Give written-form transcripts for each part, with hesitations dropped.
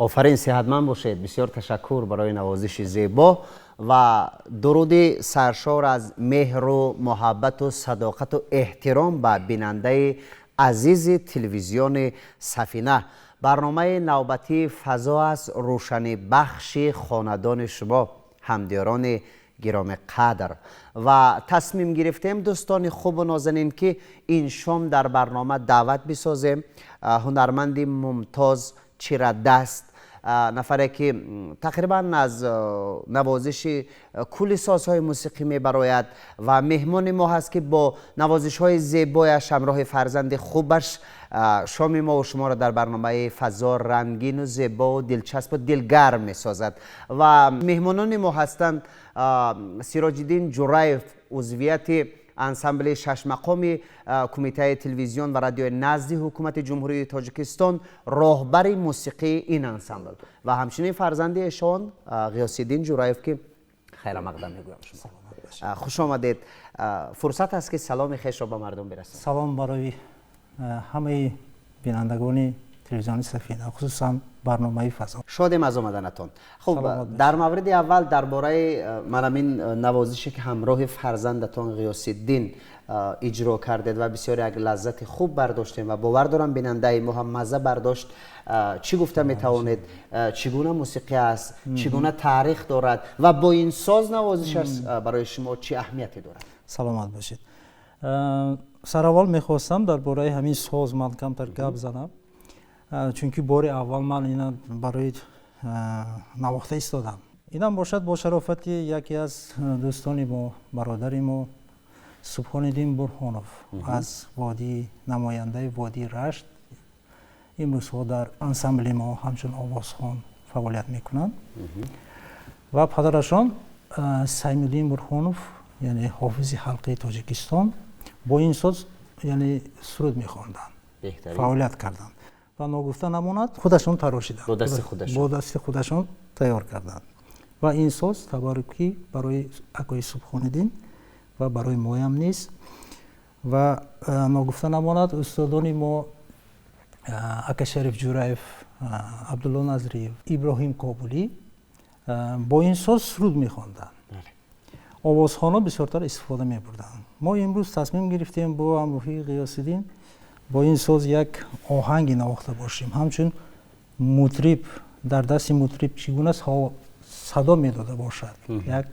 Офарин, сеҳатманд бошед. Бисёр ташаккур барои навозиши зебо ва дуруди саршор аз меҳру муҳаббату садоқату эҳтиром ба бинандаи азизи телевизиони Сафина. Барномаи навбатии «Фазо» аст, рӯшанибахши хонадони шумо, ҳамдиёрони гиромиқадр. Ва тасмим гирифтем, дӯстони хубу нозанин, ки ин шом дар барнома даъват бисозем ҳунарманди мумтоз, чирадаст, нафаре ки тақрибан аз навозиши кулли созҳои мусиқӣ мебарояд ва меҳмони мо ҳаст, ки бо навозишҳои зебояш ҳамроҳи фарзанди хубаш шоми мову шуморо дар барномаи «Фазо» рангину зебову дилчаспу дилгарм месозад. Ва меҳмонони мо ҳастанд Сироҷиддин Ҷураев, узвияти ансамбли шашмақоми Кумитаи телевизион ва радиои назди Ҳукумати Ҷумҳурии Тоҷикистон, роҳбари мусиқии ин ансамбл, ва ҳамчунин фарзанди эшон Ғиёсиддин Ҷураев, ки Хайрамақдам мегӯям шумо. Хуш омадед. Фурсат аст, ки саломи хешро ба мардум бирасонед. Салом барои ҳамаи бинандагони телевизиони Сафина, хусусан барномаи «Фазо». Шодем аз омаданатон. Хуб, дар мавриди аввал дар бораи манамин навозише, ки ҳамроҳи фарзандатон Ғиёсиддин иҷро кардед ва бисёр як лаззати хуб бардоштем ва бовар дорам, бинандаи мо ҳам мазза бардошт, чӣ гуфта метавонед? Чӣ гуна мусиқӣ аст, чӣ гуна таърих дорад ва бо ин соз навозишаш барои шумо чӣ аҳамияте дорад? Саломат бошед. Сараввал мехостам дар бораи ҳамин соз ман камтар гап занам, чунки бори аввал ман ина барои навохта истодам. Инам бошад бо шарофати яке аз дӯстони мо, бародари мо Субҳониддин Бурҳонов аз водии, намояндаи водии Рашт, имрӯзҳо дар ансамбли мо ҳамчун овозхон фаъолият мекунанд ва падарашон Саймуддин Бурҳонов, яъне ҳофизи халқии Тоҷикистон, бо ин соз, яъне, суруд мехонданд, фаъолият карданд ва ногуфта намонад, худашон тарошиданд. Бо дасти худашон тайёр карданд ва ин соз табаррукӣ барои акои Субҳониддин ва барои моям низ. Ва ногуфта намонад, устодони мо ака Шариф Ҷураев, Абдулло Назриев, Иброҳим Кобулӣ бо ин соз суруд мехонданд, овозхонҳо бисёртар истифода мебурданд. Мо имрӯз тасмим гирифтем бо ҳамроҳии Ғиёсиддин бо ин соз як оҳанге навохта бошем. Ҳамчун мутриб, дар дасти мутриб чӣ гуна садо медода бошад, як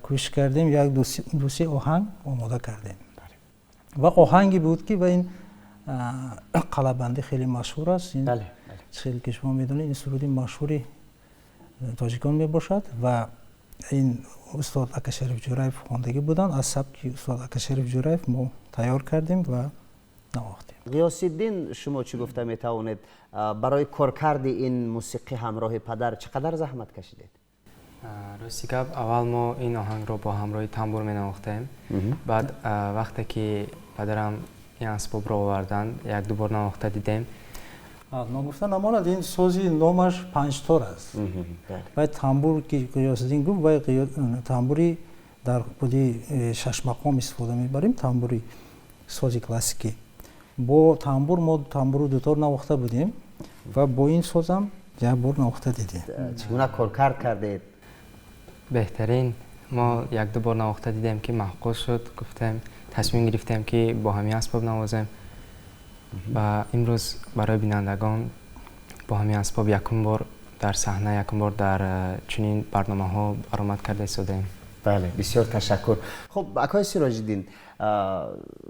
кӯшиш кардем, як дусе оҳанг омода кардем ва оҳанге буд, ки ва ин қалабандӣ хеле машҳур аст. Хеле ки шумо медонед, ин суруди машҳури тоҷикон мебошад ва ин устод ака Шариф Ҷураев хондагӣ буданд. Аз сабки устод ака Шариф Ҷураев мо тайёр кардем ва навохтем. Ғиёсиддин, шумо чӣ гуфта метавонед? Барои коркарди ин мусиқӣ ҳамроҳи падар чӣ қадар заҳмат кашидед? Рости гап, аввал мо ин оҳангро бо ҳамроҳи тамбур менавохтем. Баъд вақте ки падарам ин асбобро оварданд, як ду бор навохта дидем. Ногуфта намонад, ин сози номаш панҷтор аст. Вай тамбур, ки Ғиёсиддин гуфт, вай тамбури дар худи шашмақом истифода мебарем, тамбури сози классикӣ. Бо тамбур мо тамбуру дутор навохта будем ва бо ин созам як бор навохта дидем. Чӣ гуна коркард кардед? Беҳтарин. Мо як ду бор навохта дидем, ки маъқул шуд, гуфтем, тасмим гирифтем, ки бо ҳамин асбоб навозем ва имрӯз барои бинандагон бо ҳамин асбоб якум бор дар саҳна, якум бор дар чунин барномаҳо баромад карда истодаем. Бале, бисёр ташаккур. Хуб, акои Сироҷиддин,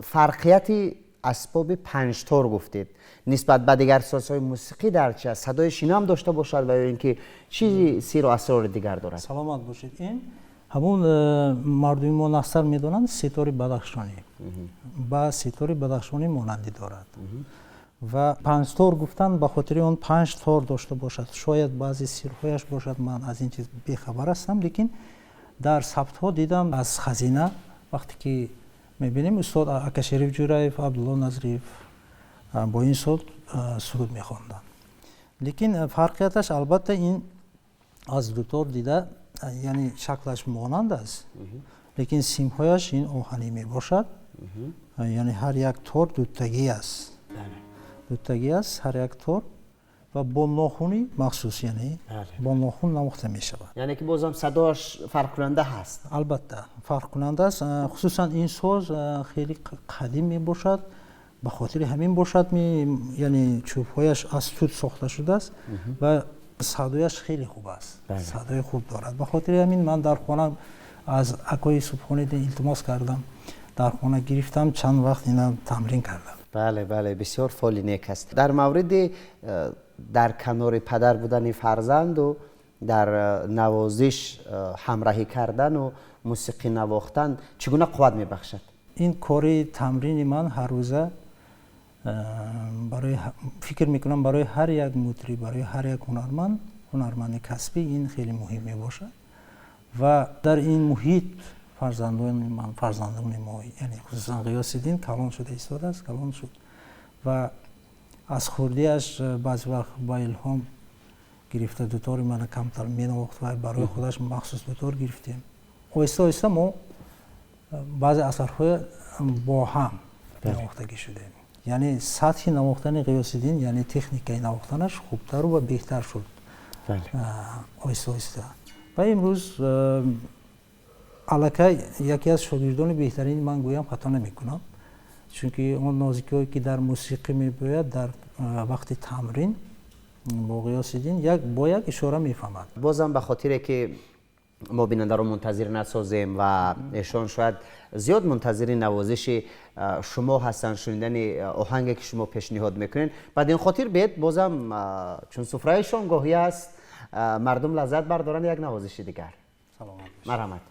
фарқияти асбоби панҷтор гуфтед нисбат ба дигар созҳои мусиқӣ дар чи аст? Садои шинам дошта бошад ва ё ин ки чизи сиру асрори дигар дорад? Саломат бошед. Ин ҳамун мардуми мо нағзтар медонанд, сетори бадахшонӣ, ба сетори бадахшонӣ монандӣ дорад. Ва панҷтор гуфтан ба хотири он панҷ тор дошта бошад. Шояд баъзе сирҳояш бошад, ман аз ин чиз бехабар ҳастам, лекин дар сабтҳо дидам, аз хазина вақте ки мебинем, устод ака Шариф Ҷураев, Абдулло Назриев бо ин соз суруд мехонданд. Лекин фарқияташ, албатта, ин аз дутор дида, яъне шаклаш монанд аст, лекин симҳояш ин оҳанӣ мебошад, яъне ҳар як тор дутагӣ аст, дутагӣ аст ҳар як тор ва бо нохуни махсус, яъне бо нохун навохта мешавад. Яъне ки бозам садоаш фарқкунанда ҳаст? Албатта, фарқкунанда аст. Хусусан ин соз хеле қадим мебошад, ба хотири ҳамин бошад, яъне чӯбҳояш аз тут сохта шудааст ва садояш хеле хуб аст, садои хуб дорад. Ба хотири ҳамин ман дар хона аз акои Субҳониддин илтимос кардам, дар хона гирифтам, чанд вақт ина тамрин кардам. Бале, бисёр фоли нек аст. Дар мавриди дар канори падар будани фарзанду дар навозиш ҳамраҳӣ кардану мусиқӣ навохтан чӣ гуна қувват мебахшад? Ин кори тамрини ман ҳаррӯза барои, фикр мекунам, барои ҳар як мутриб, барои ҳар як ҳунарманд, ҳунарманди касбӣ ин хеле муҳим мебошад. Ва дар ин муҳит фарзандони ман, фарзандони мо, яъне хусусан Ғиёсиддин калон шуда истодааст, калон шуд ва аз хурдиаш баъзе вақт ба илҳом Гирифта дутори мана камтар менавохт ва барои худаш махсус дутор гирифтем. Оҳиста оҳиста мо баъзе асарҳоя бо ҳам навохтагӣ шудем. Яъне сатҳи навохтани Ғиёсиддин, яъне техникаи навохтанаш хубтару ва беҳтар шуд оҳиста оҳиста. Ва имрӯз аллакай яке аз шогирдони беҳтарини ман гӯям, хато намекунам, чунки он нозикиҳое ки дар мусиқӣ мебояд, дар вақти тамрин бо Ғиёсиддин як бо як ишора мефаҳмад. Бозам ба хотире ки мо бинандаро мунтазир насозем ва эшон шояд зиёд мунтазири навозиши шумо ҳастанд, шунидани оҳанге ки шумо пешниҳод мекунед, бад ин хотир биед бозам, чун суфраи шомгоҳӣ аст, мардум лаззат бардоранд, як навозиши дигар. Марҳамат.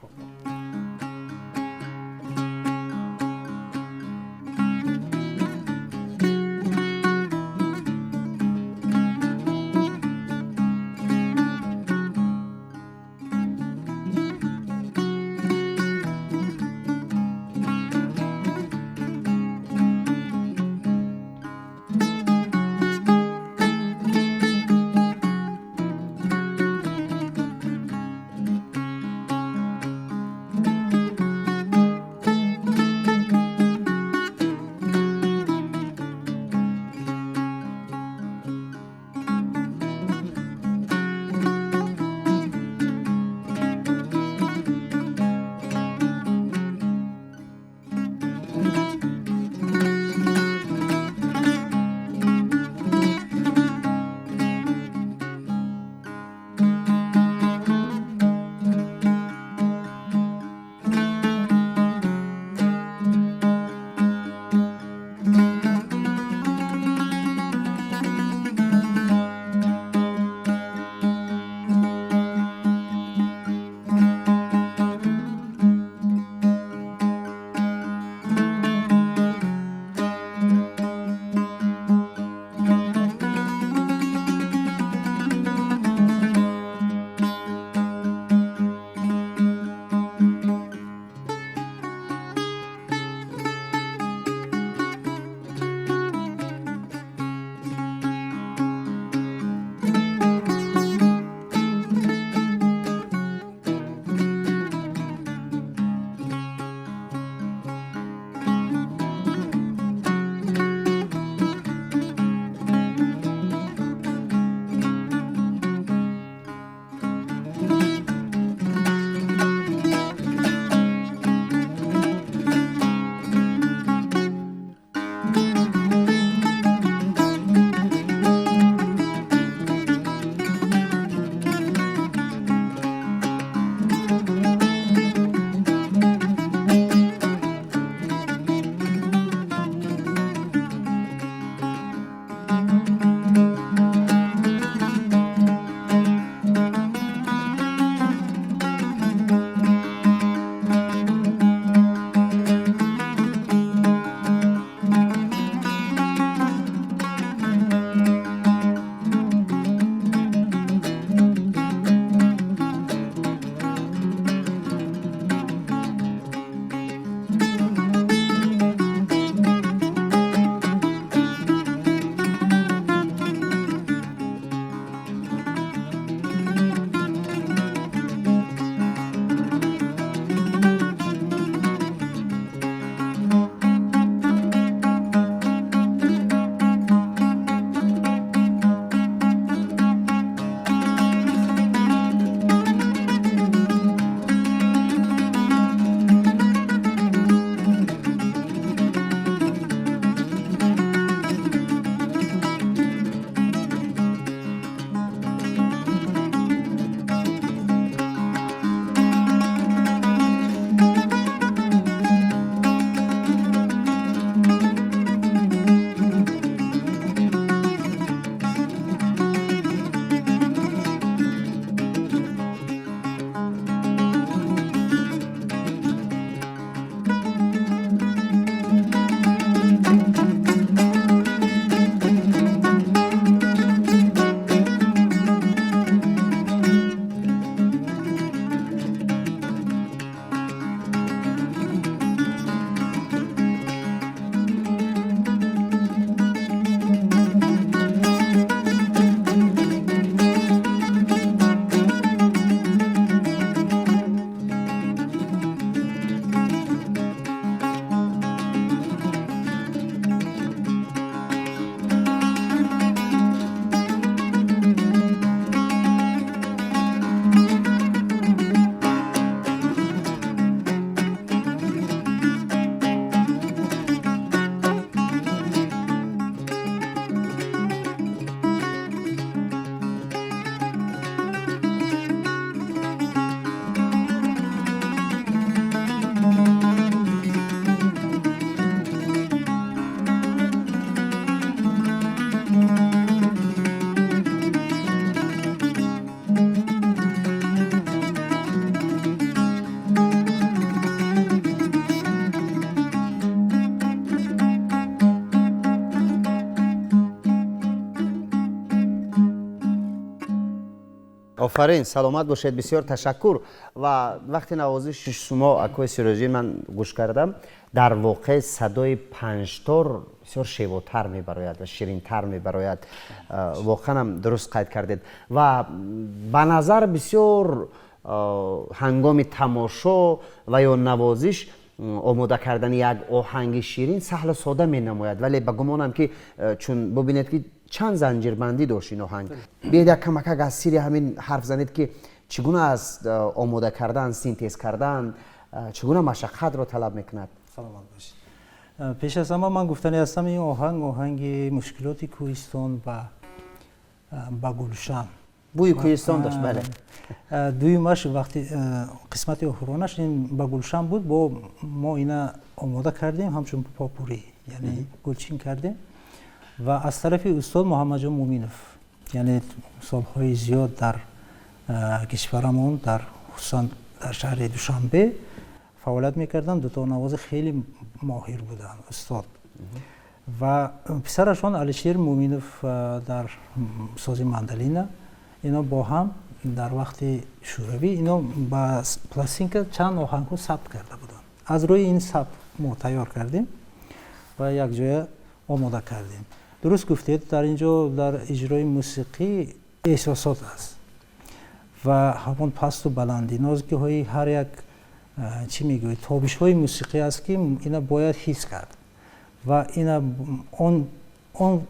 Офарин, саломат бошед, бисёр ташаккур. Ва вақти навозиши шумо, акои Сироҷиддин, ман гӯш кардам, дар воқеъ садои панҷтор бисёр шевотар мебарояд ва ширинтар мебарояд. Воқеан ҳам дуруст қайд кардед. Ва ба назар бисёр ҳангоми тамошо ва ё навозиш омода кардани як оҳанги ширин саҳлу сода менамояд, вале ба гумонам ки чун бубинед ки чанд занҷирбандӣ дошт ин оҳанг. Биёед як камакак аз сири ҳамин ҳарф занед ки чӣ гуна аст омода кардан, синтез кардан, чӣ гуна машаққатро талаб мекунад. Саломат бошед. Пеш аз ҳама ман гуфтанӣ ҳастам, ин оҳанг оҳанги мушкилоти кӯҳистон ва ба гулшан. Бӯи кӯҳистон дошт, бале. Дуюмаш вақти қисмати охиронаш ин ба гулшан буд, бо мо ина омода кардем ҳамчун попурӣ, яъне гулчин кардем. Ва аз тарафи устод Муҳаммадҷон Муминов, яъне солҳои зиёд дар кишварамон, дар хусусан дар шаҳри Душанбе фаъолият мекарданд, дутонавози хеле моҳир буданд устод. Ва писарашон Алишер Муминов дар сози мандолина, ино бо ҳам дар вақти шӯравӣ ино ба пластинка чанд оҳангҳо сабт карда буданд. Аз рӯи ин сабт мо тайёр кардем ва якҷоя омода кардем. Дуруст гуфтед, дар ин ҷо дар иҷрои мусиқӣ эҳсосот аст ва ҳамон пасту баландӣ, нозикиҳои ҳар як чӣ мегӯед, тобишҳои мусиқӣ аст ки ина бояд ҳис кард ва ина он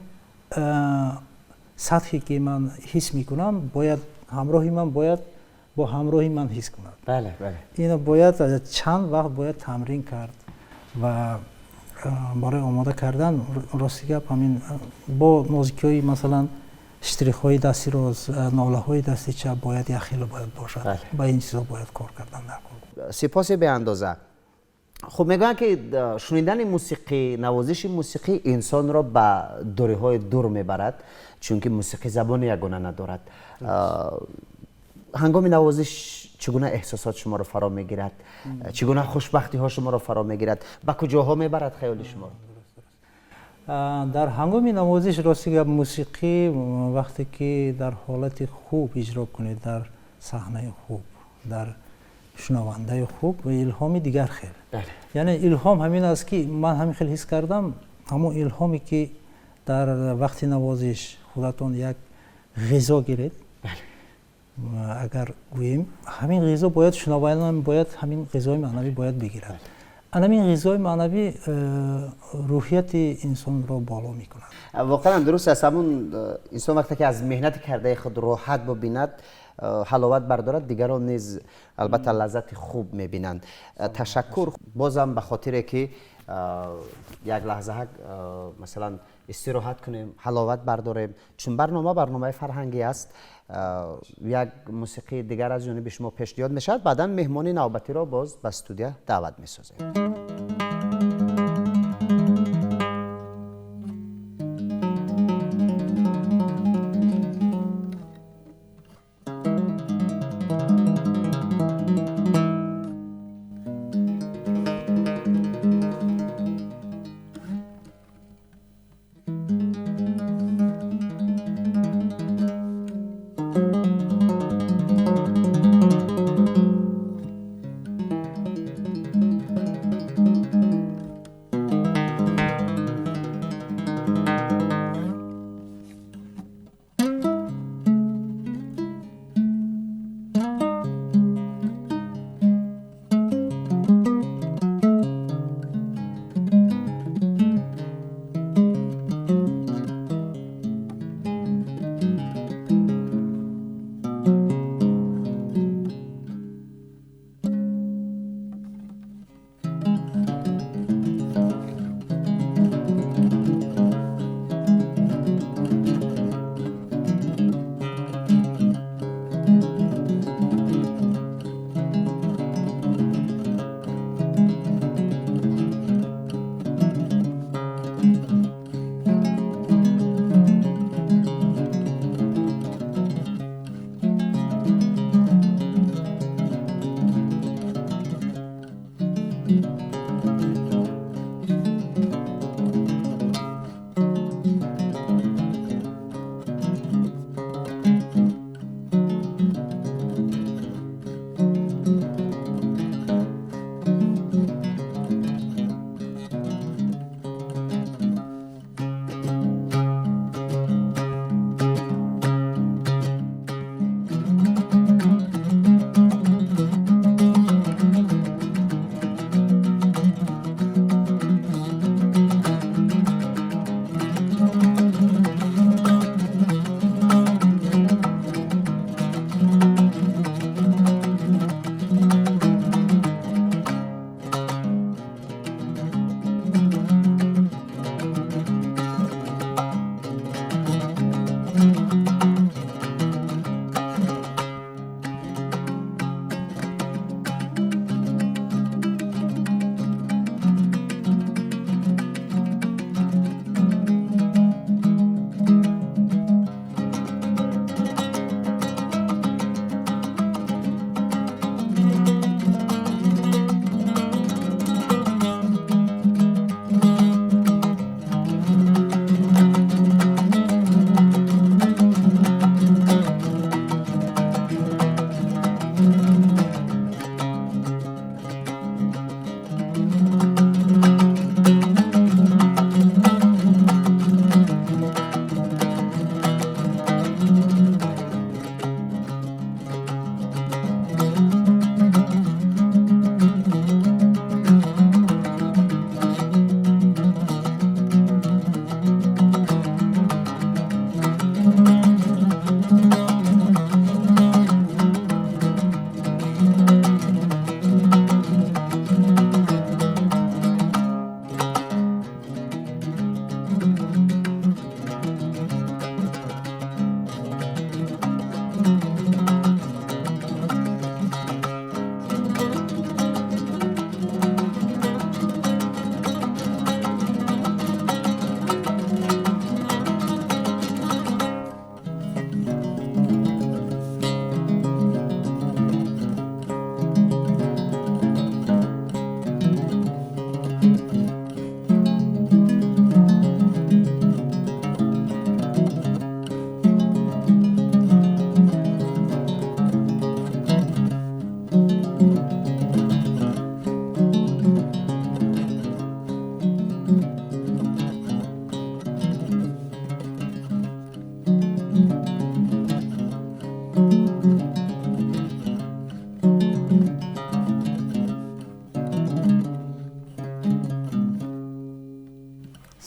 сатҳе ки ман ҳис мекунам, бояд ҳамроҳи ман, бояд бо ҳамроҳи ман ҳис кунад. Бале, бале. Ина бояд чанд вақт бояд тамрин кард ва барои омода кардан рости гап ҳамин бо нозикиҳои масалан штрихҳои дасти рост, нолаҳои дасти чап бояд якхела бояд бошад. Ба ин чизо бояд кор кардан дар кор. Сипоси беандоза. Хуб, мегӯянд ки шунидани мусиқӣ, навозиши мусиқӣ инсонро ба дуриҳои дур мебарад, чунки мусиқӣ забони ягона надорад. Ҳангоми навозиш чӣ гуна эҳсосот шуморо фаро мегирад? Чӣ гуна хушбахтиҳо шуморо фаро мегирад? Ба куҷоҳо мебарад хаёли шуморо? Дар ҳангоми навозиш рости гап мусиқӣ вақте ки дар ҳолати хуб иҷро кунед, дар саҳнаи хуб, дар шунавандаи хуб, илҳоми дигар хел. Яъне илҳом ҳамин аст ки ман ҳамин хел ҳис кардам, ҳамон илҳоме ки дар вақти навозиш худатон як ғизо гиред, агар гӯем ҳамин ғизо бояд шунавандам бояд ҳамин ғизои маънавӣ бояд бигирад. Ҳамин ғизои маънавӣ рӯҳияти инсонро боло мекунад. Воқеан дуруст аст. Ҳамун инсон вақте ки аз меҳнати кардаи худ роҳат бибинад, ҳаловат бардорад, дигарон низ албатта лаззати хуб мебинанд. Ташаккур бозам ба хотире ки як лаҳза масалан истироҳат кунем, ҳаловат бардорем, чун барнома барномаи фарҳангӣ аст. Як мусиқии дигар аз ҷониби шумо пешниҳод мешавад, баъдан меҳмони навбатиро боз ба студия даъват месозем.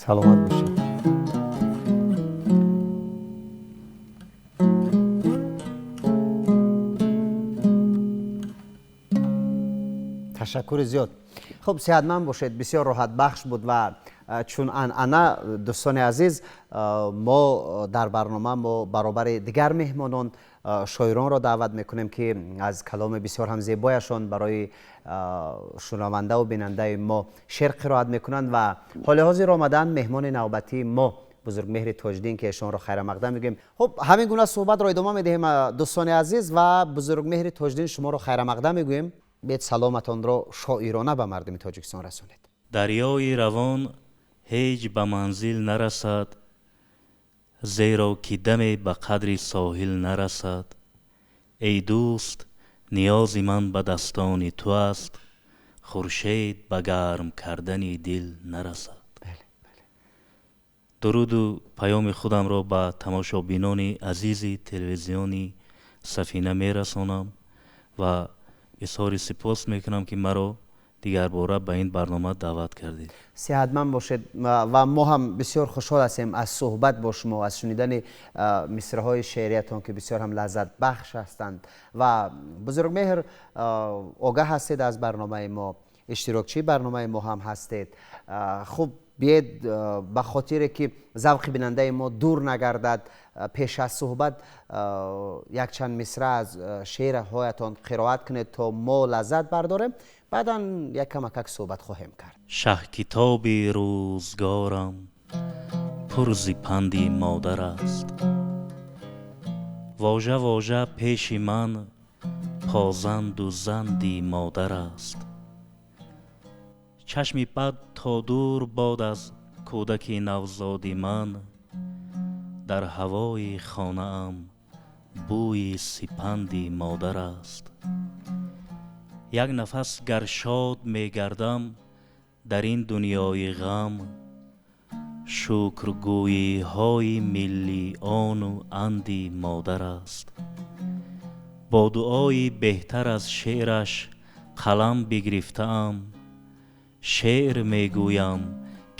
Саломат бошед. Ташаккури зиёд. Хуб, сеҳатманд бошед, бисёр роҳатбахш буд ва чун анъана, дӯстони азиз, мо дар барнома мо баробари дигар меҳмонон шоиронро даъват мекунем, ки аз каломи бисёр ҳам зебояшон барои шунавандаву бинандаи мо шеър қироат мекунанд ва ҳоли ҳозир омаданд меҳмони навбатии мо Бузургмеҳри Тоҷиддин, ки эшонро хайрамақдам мегӯем. Хуб, ҳамин гуна суҳбатро идома медиҳем, дӯстони азиз, ва Бузургмеҳри Тоҷиддин, шуморо хайрамақдам мегӯем. Биед саломатонро шоирона ба мардуми Тоҷикистон расонед. Дарёи равон ҳеҷ ба манзил нарасад, зеро ки даме ба қадри соҳил нарасад. Эй дӯст, ниёзи ман ба дастони ту аст, хуршед ба гарм кардани дил нарасад. Дуруду паёми худамро ба тамошобинони азизи телевизиони Сафина мерасонам ва изҳори сипос мекунам, ки маро дигарбора ба ин барнома даъват кардед. Сеҳатманд бошед ва мо ҳам бисёр хушҳол ҳастем аз суҳбат бо шумо, аз шунидани мисраҳои шеъриятон, ки бисёр ҳам лаззатбахш ҳастанд. Ва Бузургмеҳр, огаҳ ҳастед аз барномаи мо, иштирокчии барномаи мо ҳам ҳастед. Хуб, биед ба хотире ки завқи бинандаи мо дур нагардад, пеш аз суҳбат якчанд мисра аз шеърҳоятон қироат кунед, то мо лаззат бардорем, баъдан як камакак суҳбат хоҳем кард. Шаҳкитоби рӯзгорам пур зи панди модар аст, вожа вожа пеши ман позанду занди модар аст. Чашми бад то дур бод аз кӯдаки навзоди ман, дар ҳавои хонаам бӯи сипанди модар аст. Як нафас гар шод мегардам дар ин дунёи ғам, шукргӯиҳои миллиону анди модар аст. Бо дуои беҳтар аз шеъраш қалам бигирифтаам, шеър мегӯям,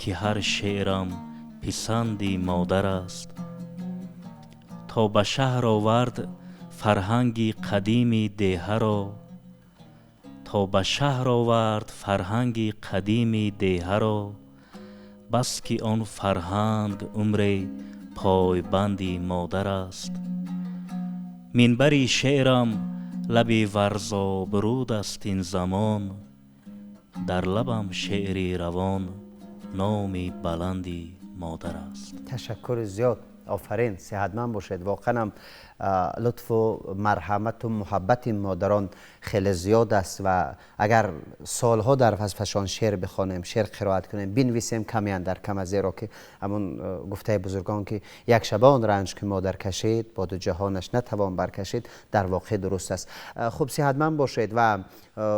ки ҳар шеърам писанди модар аст. То ба шаҳр овард фарҳанги қадими деҳаро, то ба шаҳр овард фарҳанги қадими деҳаро, бас ки он фарҳанг умре пойбанди модар аст. Минбари шеърам лаби варзобруд аст ин замон, дар лабам шеъри равон номи баланди модар аст. Ташаккури зиёд, офарин, сеҳатманд бошед. Воқеан ҳам лутфу марҳамату муҳаббати модарон хеле зиёд аст ва агар солҳо дар васфашон шеър бихонем, шеър қироат кунем, бинависем, каме андар кам аст, зеро ки ҳамон гуфтаи бузургон, ки як шаба он ранҷ ки модар кашид, бо ду ҷаҳонаш натавон баркашид, дар воқеъ дуруст аст. Хуб, сеҳатманд бошед. Ва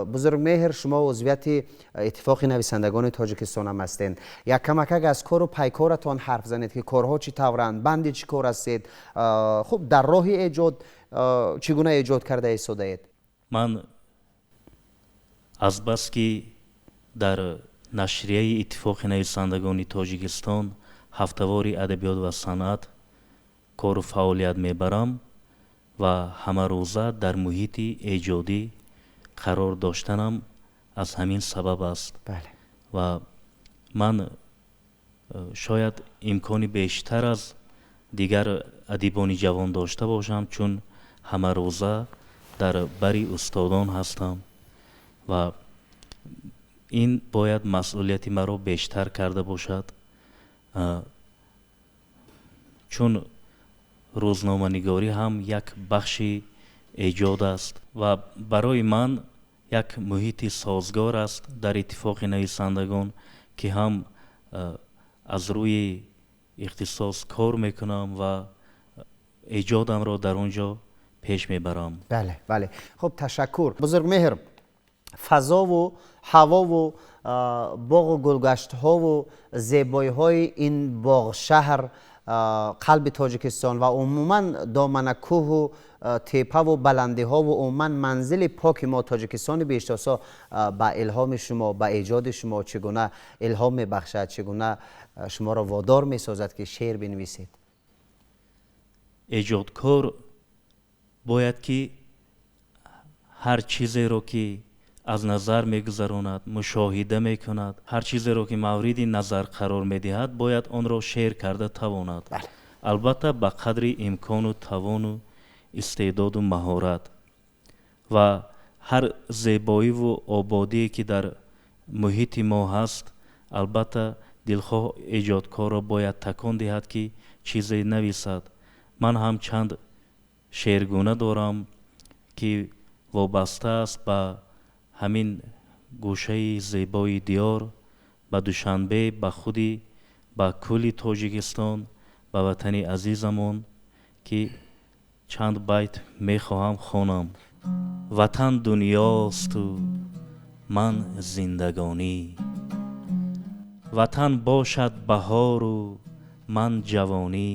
Бузургмеҳр, шумо узвияти Иттифоқи нависандагони Тоҷикистон ҳам ҳастед. Як камакак аз кору пайкоратон ҳарф занед, ки корҳо чӣ тавранд, банди чӣ кор ҳастед, хуб, дар роҳи эҷод чӣ гуна эҷод карда истодаед? Ман азбаски дар нашрияи Иттифоқи нависандагони Тоҷикистон ҳафтавори адабиёт ва санъат кору фаъолият мебарам ва ҳамарӯза дар муҳити эҷодӣ қарор доштанам аз ҳамин сабаб аст. Ва ман шояд имкони бештар аз дигар адибони ҷавон дошта бошам, чун ҳамарӯза дар бари устодон ҳастам ва ин бояд масъулияти маро бештар карда бошад, чун рӯзноманигорӣ ҳам як бахши эҷод аст ва барои ман як муҳити созгор аст дар Иттифоқи нависандагон, ки ҳам аз рӯи ихтисос кор мекунам ва эҷодамро дар он ҷо пеш мебарам. Бале, бале. Хуб, ташаккур. Бузургмеҳр, фазову ҳавову боғу гулгаштҳову зебоиҳои ин боғшаҳр Қалби Тоҷикистон ва умуман домана кӯҳу тепаву баландиҳову умуман манзили поки мо, Тоҷикистони биҳиштосо, ба илҳоми шумо, ба эҷоди шумо чӣ гуна илҳом мебахшад, чӣ гуна шуморо водор месозад, ки шеър бинависед? Эҷодкор бояд ки ҳар чизеро, ки аз назар мегузаронад, мушоҳида мекунад, ҳар чизеро, ки мавриди назар қарор медиҳад, бояд онро шеър карда тавонад, албатта, ба қадри имкону тавону истеъдоду маҳорат. Ва ҳар зебоиву ободие, ки дар муҳити мо ҳаст, албатта, дилхоҳ эҷодкорро бояд такон диҳад, ки чизе нависад. Ман ҳам чанд шеъргуна дорам, ки вобаста аст ба ҳамин гӯшаи зебои диёр, ба Душанбе, ба худи, ба кулли Тоҷикистон, ба ватани азизамон, ки чанд байт мехоҳам хонам. Ватан дунёсту ман зиндагонӣ, ватан бошад баҳору ман ҷавонӣ,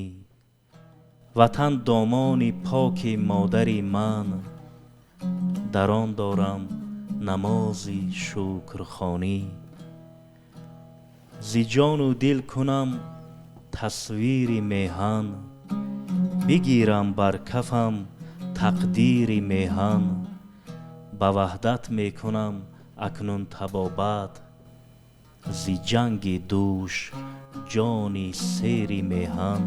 ватан домони поки модари ман, дар он дорам намози шукрхонӣ. Зи ҷону дил кунам тасвири меҳан, бигирам бар кафам тақдири меҳан, ба ваҳдат мекунам акнун табобат, зи ҷанги дӯш ҷони сери меҳан.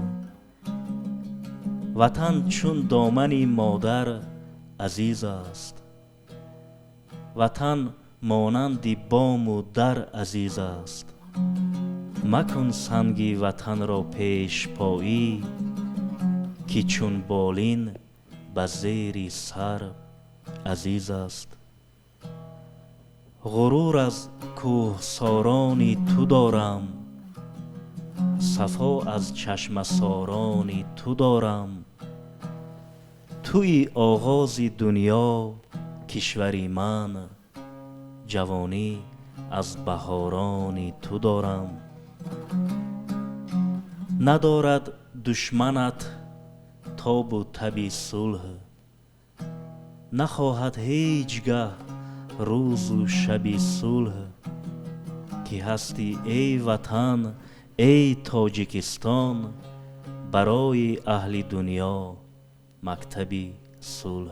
Ватан чун домани модар азиз аст, ватан монанди бому дар азиз аст. Макун санги ватанро пешпоӣ, ки чун болин ба зери сар азиз аст. Ғурур аз кӯҳсорони ту дорам, сафо аз чашмасорони ту дорам. Туи оғози дунё, кишвари ман, ҷавонӣ аз баҳорони ту дорам. Надорад душманат тобу таби сулҳ, нахоҳад ҳеҷ гаҳ рӯзу шаби сулҳ, ки ҳастӣ, эй Ватан, эй Тоҷикистон, барои аҳли дунё мактаби сулҳ.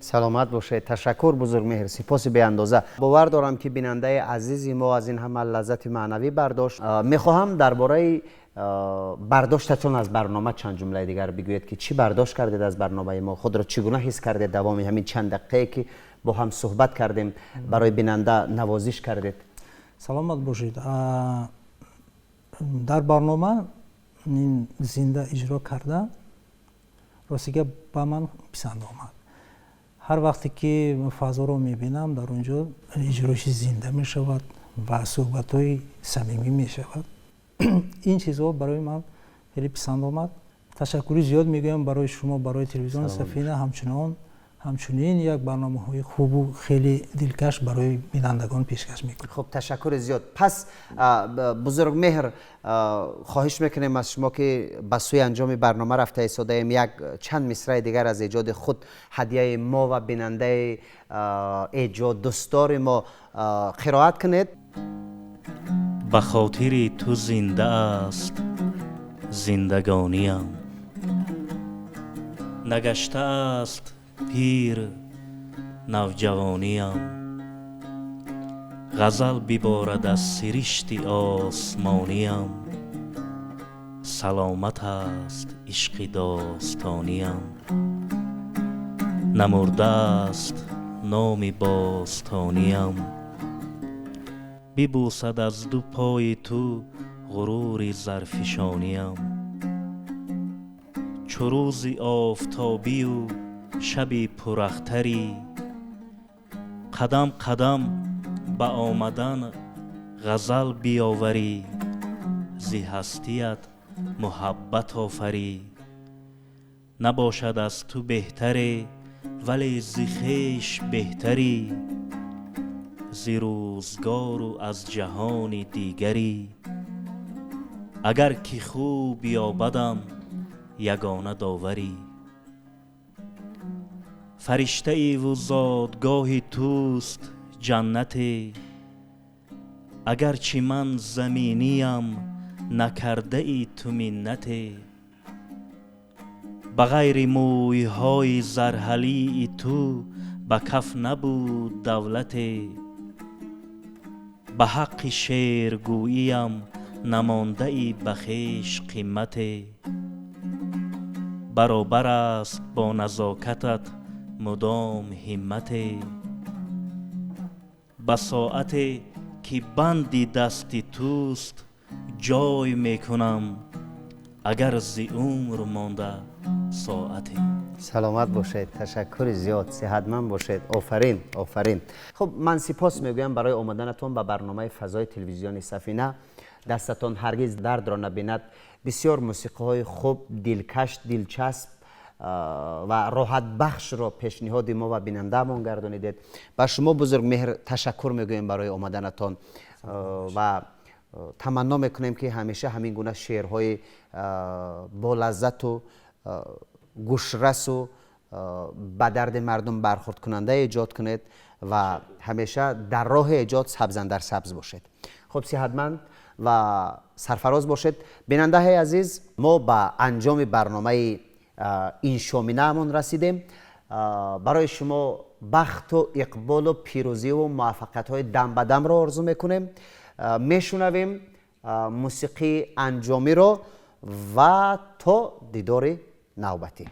Саломат бошед, ташаккур, Бузургмеҳр, сипоси беандоза. Бовар дорам, ки бинандаи азизи мо аз ин ҳама лаззати маънавӣ бардошт. Мехоҳам дар бораи бардоштатон аз барнома чанд ҷумлаи дигар бигӯед, ки чӣ бардошт кардед аз барномаи мо, худро чӣ гуна ҳис кардед давоми ҳамин чанд дақиқае, ки бо ҳам суҳбат кардем, барои бинанда навозиш кардед. Саломат бошед. Дар барнома ин зинда иҷро карда, рости гап, ба ман писанд омад. Ҳар вақте ки фазоро мебинам, дар он ҷо иҷроиши зинда мешавад ва суҳбатҳои самимӣ мешавад, ин чизҳо барои ман хеле писанд омад. Ташаккури зиёд мегӯям барои шумо, барои телевизиони Сафина. Ҳамчунон ҳамчунин як барномаҳои хубу хеле дилкаш барои бинандагон пешкаш мекунад. Хуб, ташаккури зиёд. Пас, Бузургмеҳр, хоҳиш мекунем аз шумо, ки ба сӯи анҷоми барнома рафта истодаем, як чанд мисраи дигар аз эҷоди худ ҳадияи мо ва бинандаи эҷоддӯстдори мо қироат кунед. Ба хотири ту зинда аст зиндагониам, нагаштааст пир навҷавониам. Ғазал биборад аз сиришти осмониам, саломат аст ишқи достониам, намурдааст номи бостониам. Бибӯсад аз ду пои ту ғурури зарфишониам. Чу рӯзи офтобию шаби пурахтарӣ, қадам қадам ба омадан ғазал биёварӣ, зи ҳастият муҳаббат офарӣ. Набошад аз ту беҳтаре, вале зи хеш беҳтарӣ, зи рӯзгору аз ҷаҳони дигарӣ. Агар ки хуб ё бадам, ягона доварӣ. Фариштаиву зодгоҳи туст ҷаннате, агарчи ман заминиям, накардаи ту миннате. Ба ғайри мӯйҳои зарҳалии ту ба каф набуд давлате. Ба ҳаққи шеъргӯиям намондаи ба хеш қимате. Баробар аст бо назокатат мудом ҳиммате. Ба соате ки банди дасти туст ҷой мекунам, агар зи умр монда соате. Саломат бошед, ташаккури зиёд, сиҳатманд бошед. Офарин, офарин. Хуб, ман сипос мегӯям барои омаданатон ба барномаи фазои телевизиони Сафина. Дастатон ҳаргиз дардро набинад. Бисёр мусиқиҳои хуб, дилкаш, дилчасп ва роҳатбахшро пешниҳоди мо ва бинандаамон гардонидед. Ба шумо, Бузургмеҳр, ташаккур мегӯем барои омаданатон ва таманно мекунем, ки ҳамеша ҳамин гуна шеърҳои болаззату гӯшрасу ба дарди мардум бархӯрдкунанда эҷод кунед ва ҳамеша дар роҳи эҷод сабзандар сабз бошед. Хуб, сиҳатманд ва сарфароз бошед. Бинандаҳои азиз, мо ба анҷоми барномаи ин шоминаамон расидем. Барои шумо бахту иқболу пирӯзиву муваффақиятҳои дамбадамро орзу мекунем. Мешунавем мусиқии анҷомиро ва то дидори навбатӣ.